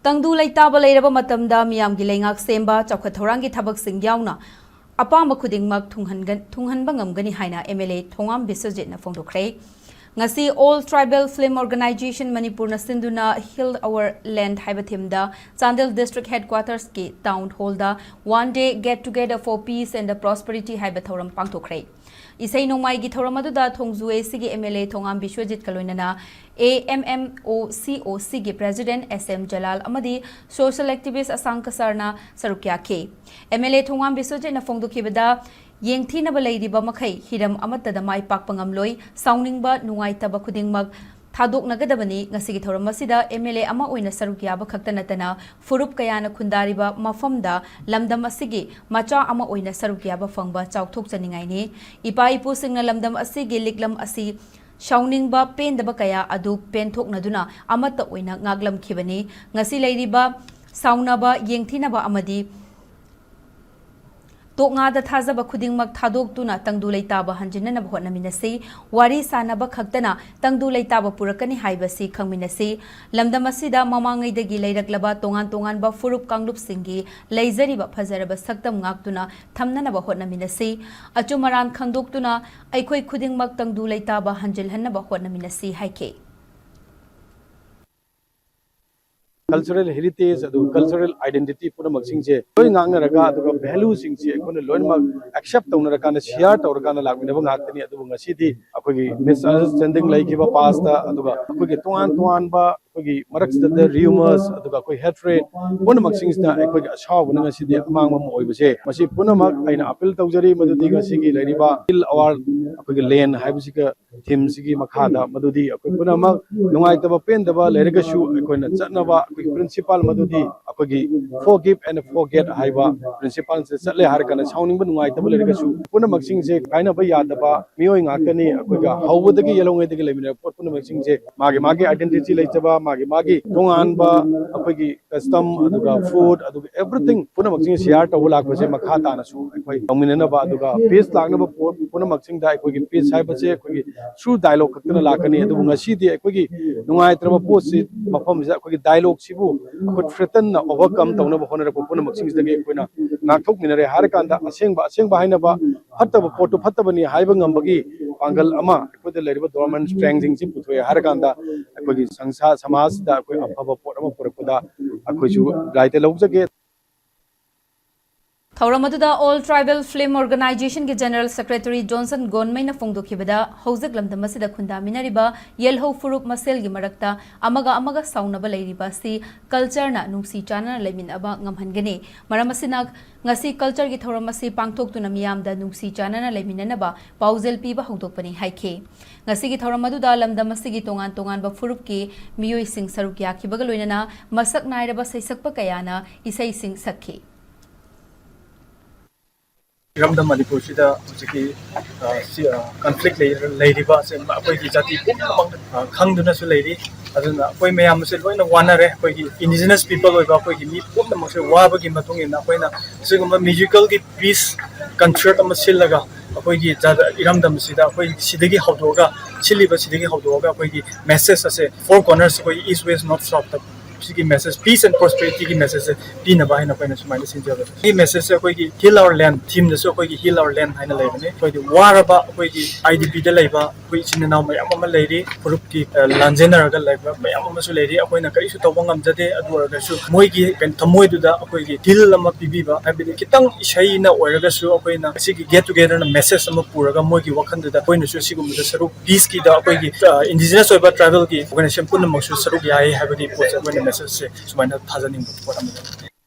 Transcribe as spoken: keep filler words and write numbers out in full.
ꯇꯪꯗꯨ ꯂꯩꯇꯥꯕ ꯂꯩꯔꯕ ꯃꯇꯝꯗ ꯃꯤꯌꯥꯝꯒꯤ ꯂꯩꯉꯥꯛ ꯁꯦꯝꯕ, ꯆꯥꯎꯈꯠ ꯊꯧꯔꯥꯡꯒꯤ ꯊꯕꯛꯁꯤꯡ ꯌꯥꯎꯅ ꯑꯄꯥꯝꯕ ꯈꯨꯗꯤꯡꯃꯛ ꯊꯨꯡꯍꯟꯒ-, ꯊꯨꯡꯍꯟꯕ ꯉꯝꯒꯅꯤ ꯍꯥꯏꯅ MLA ꯊꯣꯉꯥꯝ ꯕꯤꯁ꯭ꯋꯖꯤꯠꯅ ꯐꯣꯡꯗꯣꯛꯈ꯭ꯔꯦ꯫ ꯉꯁꯤ All Tribal Film Organisation ꯃꯅꯤꯄꯨꯔꯅ ꯁꯤꯟꯗꯨꯅ Heal Our Land ꯍꯥꯏꯕ themeꯗ Chandel District Headquartersꯀꯤ Town Hallꯗ One Day Get Together for Peace and the Prosperity ꯍꯥꯏꯕ ꯊꯧꯔꯝ ꯄꯥꯡꯊꯣꯛꯈ꯭ꯔꯦ꯫ ꯏꯁꯩ ꯅꯣꯡꯃꯥꯏꯒꯤ ꯊꯧꯔꯝ ꯑꯗꯨꯗ ꯊꯣꯡꯖꯨ ACꯒꯤ MLA ꯊꯣꯉꯥꯝ ꯕꯤꯁ꯭ꯋꯖꯤꯠꯀ ꯂꯣꯏꯅꯅ AMMOCOCꯒꯤ President SM ꯖꯂꯥꯜ ꯑꯃꯗꯤ social activist ꯑꯁꯥꯡ ꯀꯁꯥꯔꯅ ꯁꯔꯨꯛ ꯌꯥꯈꯤ꯫ MLA ꯊꯣꯉꯥꯝ ꯕꯤꯁ꯭ꯋꯖꯤꯠꯅ ꯐꯣꯡꯗꯣꯛꯈꯤꯕꯗ, ꯌꯦꯡꯊꯤꯅꯕ ꯂꯩꯔꯤꯕ ꯃꯈꯩ ꯍꯤꯔꯝ ꯑꯃꯠꯇꯗ ꯃꯥꯏ ꯄꯥꯛꯄ ꯉꯝꯂꯣꯏ, ꯁꯥꯎꯅꯤꯡꯕ, ꯅꯨꯡꯉꯥꯏꯇꯕ ꯈꯨꯗꯤꯡꯃꯛ ꯊꯥꯗꯣꯛꯅꯒꯗꯕꯅꯤ꯫ ꯉꯁꯤꯒꯤ ꯊꯧꯔꯝ ꯑꯁꯤꯗ MLA ꯑꯃ ꯑꯣꯏꯅ ꯁꯔꯨꯛ ꯌꯥꯕ ꯈꯛꯇ ꯅꯠꯇꯅ ꯐꯨꯔꯨꯞ ꯀꯌꯥꯅ ꯈꯨꯟꯗꯥꯔꯤꯕ ꯃꯐꯝꯗ ꯂꯝꯗꯝ ꯑꯁꯤꯒꯤ ꯃꯆꯥ ꯑꯃ ꯑꯣꯏꯅ ꯁꯔꯨꯛ ꯌꯥꯕ ꯐꯪꯕ ꯆꯥꯎꯊꯣꯛꯆꯅꯤꯡꯉꯥꯏꯅꯤ꯫ ꯏꯄꯥ ꯏꯄꯨꯁꯤꯡꯅ ꯂꯝꯗꯝ ꯑꯁꯤꯒꯤ ꯂꯤꯛꯂꯝ ꯑꯁꯤ ꯁꯥꯎꯅꯤꯡꯕ, ꯄꯦꯟꯗꯕ ꯀꯌꯥ ꯑꯗꯨ ꯄꯦꯟꯊꯣꯛꯅꯗꯨꯅ ꯑꯃꯠꯇ ꯑꯣꯏꯅ ꯉꯥꯛꯂꯝꯈꯤꯕꯅꯤ꯫ ꯉꯁꯤ ꯂꯩꯔꯤꯕ ꯁꯥꯎꯅꯕ, ꯌꯦꯡꯊꯤꯅꯕ ꯑꯃꯗꯤ ꯇꯣꯛꯉꯥꯗ ꯊꯥꯖꯕ ꯈꯨꯗꯤꯡꯃꯛ ꯊꯥꯗꯣꯛꯇꯨꯅ ꯇꯪꯗꯨ ꯂꯩꯇꯥꯕ ꯍꯟꯖꯤꯟꯅꯅꯕ ꯍꯣꯠꯅꯃꯤꯟꯅꯁꯤ꯫ ꯋꯥꯔꯤ ꯁꯥꯅꯕ ꯈꯛꯇꯅ ꯇꯪꯗꯨ ꯂꯩꯇꯥꯕ ꯄꯨꯔꯛꯀꯅꯤ ꯍꯥꯏꯕꯁꯤ ꯈꯪꯃꯤꯟꯅꯁꯤ꯫ ꯂꯝꯗꯝ ꯑꯁꯤꯗ ꯃꯃꯥꯡꯉꯩꯗꯒꯤ ꯂꯩꯔꯛꯂꯕ ꯇꯣꯉꯥꯟ ꯇꯣꯉꯥꯟꯕ ꯐꯨꯔꯨꯞ ꯀꯥꯡꯂꯨꯞꯁꯤꯡꯒꯤ ꯂꯩꯖꯔꯤꯕ ꯐꯖꯔꯕ ꯁꯛꯇꯝ ꯉꯥꯛꯇꯨꯅ ꯊꯝꯅꯅꯕ ꯍꯣꯠꯅꯃꯤꯟꯅꯁꯤ꯫ ꯑꯆꯨꯝ ꯑꯔꯥꯟ ꯈꯪꯗꯣꯛꯇꯨꯅ ꯑꯩꯈꯣꯏ ꯈꯨꯗꯤꯡꯃꯛ ꯇꯪꯗꯨ ꯂꯩꯇꯥꯕ ꯍꯟꯖꯤꯜꯍꯟꯅꯕ ꯍꯣꯠꯅꯃꯤꯟꯅꯁꯤ ꯍꯥꯏꯈꯤ꯫ Cultural heritage ꯑꯗꯨꯒ cultural identity ꯄꯨꯝꯅꯃꯛꯁꯤꯡꯁꯦ ꯂꯣꯏ ꯉꯥꯛꯅꯔꯒ, ꯑꯗꯨꯒ valueꯁꯤꯡꯁꯦ ꯑꯩꯈꯣꯏꯅ ꯂꯣꯏꯅꯃꯛ accept ꯇꯧꯅꯔꯀꯥꯟꯗ, share ꯇꯧꯔꯀꯥꯟꯗ ꯂꯥꯛꯃꯤꯟꯅꯕ ꯉꯥꯛꯇꯅꯤ꯫ ꯑꯗꯨꯕꯨ ꯉꯁꯤꯗꯤ ꯑꯩꯈꯣꯏꯒꯤ misunderstanding ꯂꯩꯈꯤꯕ pastꯇ, ꯑꯗꯨꯒ ꯑꯩꯈꯣꯏꯒꯤ ꯇꯣꯉꯥꯟ ꯇꯣꯉꯥꯟꯕ ꯑꯩꯈꯣꯏꯒꯤ ꯃꯔꯛꯁꯤꯗ rumors, ꯑꯗꯨꯒ ꯑꯩꯈꯣꯏ hatred ꯄꯨꯝꯅꯃꯛꯁꯤꯡꯁꯤꯅ ꯑꯩꯈꯣꯏꯒꯤ ꯑꯁꯥꯎꯕꯅ ꯉꯁꯤꯗꯤ ꯑꯃꯥꯡꯕ ꯑꯃ ꯑꯣꯏꯕꯁꯦ, ꯃꯁꯤ ꯄꯨꯝꯅꯃꯛ ꯑꯩꯅ appeal ꯇꯧꯖꯔꯤ꯫ ꯃꯗꯨꯗꯤ ꯉꯁꯤꯒꯤ ꯂꯩꯔꯤꯕ Heal Our, ꯑꯩꯈꯣꯏꯒꯤ land ꯍꯥꯏꯕꯁꯤꯒ themeꯁꯤꯒꯤ ꯃꯈꯥꯗ, ꯃꯗꯨꯗꯤ ꯑꯩꯈꯣꯏ ꯄꯨꯝꯅꯃꯛ ꯅꯨꯡꯉꯥꯏꯇꯕ ꯄꯦꯟꯗꯕ ꯂꯩꯔꯒꯁꯨ ꯑꯩꯈꯣꯏꯅ ꯆꯠꯅꯕ ꯑꯩꯈꯣꯏꯒꯤ principle ꯃꯗꯨꯗꯤ ꯑꯩꯈꯣꯏꯒꯤ forgive and forget ꯍꯥꯏꯕ principle ꯁꯦ ꯆꯠꯂꯦ ꯍꯥꯏꯔ ꯀꯥꯟꯗ, ꯁꯥꯎꯅꯤꯡꯕ ꯅꯨꯡꯉꯥꯏꯇꯕ ꯂꯩꯔꯒꯁꯨ ꯄꯨꯝꯅꯃꯛꯁꯤꯡꯁꯦ ꯀꯥꯏꯅꯕ ꯌꯥꯗꯕ ꯃꯤꯑꯣꯏ ꯉꯥꯛꯇꯅꯤ꯫ ꯑꯩꯈꯣꯏꯒ ꯍꯧꯕꯗꯒꯤ ꯌꯦꯜꯍꯧꯉꯩꯗꯒꯤ ꯂꯩꯃꯤꯟꯅꯔꯛꯄ ꯄꯣꯠ ꯄꯨꯝꯅꯃꯛꯁꯤꯡꯁꯦ ꯃꯥꯒꯤ ꯃꯥꯒꯤ identity ꯂꯩꯖꯕ, ꯃꯥꯒꯤ ꯃꯥꯒꯤ ꯇꯣꯉꯥꯟꯕ ꯑꯩꯈꯣꯏꯒꯤ custom, ꯑꯗꯨꯒ food, ꯑꯗꯨꯒ everything ꯄꯨꯝꯅꯃꯛꯁꯤꯡ share ꯇꯧꯕ ꯂꯥꯛꯄꯁꯦ ꯃꯈꯥ ꯇꯥꯅꯁꯨ ꯑꯩꯈꯣꯏ ꯇꯧꯃꯤꯟꯅꯅꯕ, ꯑꯗꯨꯒ peace ꯂꯥꯛꯅꯕ ꯄꯣꯠ ꯄꯨꯝꯅꯃꯛꯁꯤꯡꯗ ꯑꯩꯈꯣꯏꯒꯤ peace ꯍꯥꯏꯕꯁꯦ ꯑꯩꯈꯣꯏꯒꯤ through dialogue ꯈꯛꯇꯅ ꯂꯥꯛꯀꯅꯤ꯫ ꯑꯗꯨꯕꯨ ꯉꯁꯤꯗꯤ ꯑꯩꯈꯣꯏꯒꯤ ꯅꯨꯡꯉꯥꯏꯇ꯭ꯔꯕ ꯄꯣꯠꯁꯤ ꯃꯐꯝꯁꯤꯗ ꯑꯩꯈꯣꯏꯒꯤ dialogue ꯁꯤꯕꯨ ꯑꯩꯈꯣꯏ threaten ꯅ overcome ꯇꯧꯅꯕ ꯍꯣꯠꯅꯔꯛꯄ ꯄꯨꯝꯅꯃꯛꯁꯤꯡꯁꯤꯗꯒꯤ ꯑꯩꯈꯣꯏꯅ ꯉꯥꯛꯊꯣꯛꯃꯤꯟꯅꯔꯦ ꯍꯥꯏꯔꯀꯥꯟꯗ, ꯑꯁꯦꯡꯕ ꯑꯁꯦꯡꯕ ꯍꯥꯏꯅꯕ, ꯐꯠꯇꯕ ꯄꯣꯠꯇꯨ ꯐꯠꯇꯕꯅꯤ ꯍꯥꯏꯕ ꯉꯝꯕꯒꯤ ꯄꯥꯡꯒꯜ ꯑꯃ ꯑꯩꯈꯣꯏꯗ ꯂꯩꯔꯤꯕ dormant strength ꯁꯤꯡꯁꯤ ꯄꯨꯊꯣꯛꯑꯦ ꯍꯥꯏꯔꯀꯥꯟꯗ, ꯑꯩꯈꯣꯏꯒꯤ ꯁꯪꯁꯥ ꯁꯃꯥꯖꯁꯤꯗ ꯑꯩꯈꯣꯏ ꯑꯐꯕ ꯄꯣꯠ ꯑꯃ ꯄꯨꯔꯛꯄꯗ ꯑꯩꯈꯣꯏꯁꯨ ꯂꯥꯏꯗ ꯂꯧꯖꯒꯦ꯫ ꯊꯧꯔꯝ ꯑꯗꯨꯗ All Tribal Film Organization ꯒꯤ General Secretary Johnson ꯒꯣꯟꯃꯩꯅ ꯐꯣꯡꯗꯣꯛꯈꯤꯕꯗ, ꯍꯧꯖꯤꯛ ꯂꯝꯗꯝ ꯑꯁꯤꯗ ꯈꯨꯟꯗꯥꯃꯤꯟꯅꯔꯤꯕ ꯌꯦꯜꯍꯧ ꯐꯨꯔꯨꯞ ꯃꯁꯦꯜꯒꯤ ꯃꯔꯛꯇ ꯑꯃꯒ ꯑꯃꯒ ꯁꯥꯎꯅꯕ ꯂꯩꯔꯤꯕ ꯑꯁꯤ culture ꯅ ꯅꯨꯡꯁꯤ ꯆꯥꯟꯅꯅ ꯂꯩꯃꯤꯟꯅꯕ ꯉꯝꯍꯟꯒꯅꯤ꯫ ꯃꯔꯝ ꯑꯁꯤꯅ, ꯉꯁꯤ culture ꯒꯤ ꯊꯧꯔꯝ ꯑꯁꯤ ꯄꯥꯡꯊꯣꯛꯇꯨꯅ ꯃꯤꯌꯥꯝꯗ ꯅꯨꯡꯁꯤ ꯆꯥꯟꯅꯅ ꯂꯩꯃꯤꯟꯅꯅꯕ ꯄꯥꯎꯖꯦꯜ ꯄꯤꯕ ꯍꯧꯗꯣꯛꯄꯅꯤ ꯍꯥꯏꯈꯤ꯫ ꯉꯁꯤꯒꯤ ꯊꯧꯔꯝ ꯑꯗꯨꯗ ꯂꯝꯗꯝ ꯑꯁꯤꯒꯤ ꯇꯣꯉꯥꯟ ꯇꯣꯉꯥꯟꯕ ꯐꯨꯔꯨꯞꯀꯤ ꯃꯤꯑꯣꯏꯁꯤꯡ ꯁꯔꯨꯛ ꯌꯥꯈꯤꯕꯒ ꯂꯣꯏꯅꯅ ꯃꯁꯛ ꯅꯥꯏꯔꯕ ꯁꯩꯁꯛꯄ ꯀꯌꯥꯅ ꯏꯁꯩꯁꯤꯡ ꯁꯛꯈꯤ꯫ ꯏꯔꯝꯗꯝ ꯃꯅꯤꯄꯨꯔꯁꯤꯗ ꯍꯧꯖꯤꯛꯀꯤ, ꯑ, ꯁꯤ, ꯑ, conflict ꯂꯩ-, ꯂꯩꯔꯤꯕ ꯑꯁꯦ ꯑꯩꯈꯣꯏꯒꯤ ꯖꯥꯇꯤ ꯄꯨꯝꯅꯃꯛ, ꯑ, ꯈꯪꯗꯨꯅꯁꯨ ꯂꯩꯔꯤ꯫ ꯑꯗꯨꯅ ꯑꯩꯈꯣꯏ ꯃꯌꯥꯝ ꯑꯁꯦ ꯂꯣꯏꯅ ꯋꯥꯅꯔꯦ꯫ ꯑꯩꯈꯣꯏꯒꯤ indigenous people ꯑꯣꯏꯕ ꯑꯩꯈꯣꯏꯒꯤ ꯃꯤ ꯄꯨꯝꯅꯃꯛꯁꯦ ꯋꯥꯕꯒꯤ ꯃꯇꯨꯡ ꯏꯟꯅ ꯑꯩꯈꯣꯏꯅ ꯑꯁꯤꯒꯨꯝꯕ musical ꯒꯤ peace concert ꯑꯃ ꯁꯤꯜꯂꯒ, ꯑꯩꯈꯣꯏꯒꯤ ꯖꯥ-, ꯏꯔꯝꯗꯝꯁꯤꯗ ꯑꯩꯈꯣꯏ ꯁꯤꯗꯒꯤ ꯍꯧꯗꯣꯛꯑꯒ, ꯁꯤꯜꯂꯤꯕ ꯁꯤꯗꯒꯤ ꯍꯧꯗꯣꯛꯑꯒ ꯑꯩꯈꯣꯏꯒꯤ message ꯑꯁꯦ four corners, ꯑꯩꯈꯣꯏ east, west, north, south ꯇ ꯁꯤꯒꯤ message, peace and prosperity ꯒꯤ message ꯁꯦ ꯄꯤꯅꯕ ꯍꯥꯏꯅ ꯑꯩꯈꯣꯏꯅ ꯁꯨꯃꯥꯏꯅ ꯁꯤꯟꯖꯕꯅꯤ꯫ ꯁꯤꯒꯤ message ꯁꯦ ꯑꯩꯈꯣꯏꯒꯤ Heal Our Land theme ꯗꯁꯨ ꯑꯩꯈꯣꯏꯒꯤ Heal Our Land ꯍꯥꯏꯅ ꯂꯩꯕꯅꯤ꯫ ꯑꯩꯈꯣꯏꯒꯤ ꯋꯥꯔꯕ ꯑꯩꯈꯣꯏꯒꯤ I D P ꯗ ꯂꯩꯕ ꯑꯩꯈꯣꯏ ꯏꯆꯤꯟ ꯏꯅꯥꯎ ꯃꯌꯥꯝ ꯑꯃ ꯂꯩꯔꯤ, ꯐꯨꯔꯨꯞꯀꯤ, ꯑ, ꯂꯥꯟꯖꯦꯟꯅꯔꯒ ꯂꯩꯕ ꯃꯌꯥꯝ ꯑꯃꯁꯨ ꯂꯩꯔꯤ꯫ ꯑꯩꯈꯣꯏꯅ ꯀꯔꯤꯁꯨ ꯇꯧꯕ ꯉꯝꯖꯗꯦ꯫ ꯑꯗꯨ ꯑꯣꯏꯔꯒꯁꯨ ꯃꯣꯏꯒꯤ ꯀꯩꯅꯣ ꯊꯃꯣꯏꯗꯨꯗ ꯑꯩꯈꯣꯏꯒꯤ heal ꯑꯃ ꯄꯤꯕꯤꯕ, ꯍꯥꯏꯕꯗꯤ ꯈꯤꯇꯪ ꯏꯁꯩꯅ ꯑꯣꯏꯔꯒꯁꯨ ꯑꯩꯈꯣꯏꯅ ꯁꯤꯒꯤ get together ꯅ message ꯑꯃ ꯄꯨꯔꯒ ꯃꯣꯏꯒꯤ ꯋꯥꯈꯜꯗꯨꯗ ꯑꯩꯈꯣꯏꯅꯁꯨ ꯁꯤꯒꯨꯝꯕꯗ ꯁꯔꯨꯛ, peace ꯀꯤꯗ ꯑꯩꯈꯣꯏꯒꯤ, ꯑ, indigenous ꯑꯣꯏꯕ tribal ꯒꯤ organization ꯄꯨꯝꯅꯃꯛꯁꯨ ꯁꯔꯨꯛ ꯌꯥꯏ ꯍꯥꯏꯕꯒꯤ ꯄꯣꯠꯁꯦ ꯑꯩꯈꯣꯏꯅ message ꯁꯦ ꯁꯨꯃꯥꯏꯅ ꯊꯥꯖꯅꯤꯡꯕ ꯄꯣꯠ ꯑꯃꯅꯤ꯫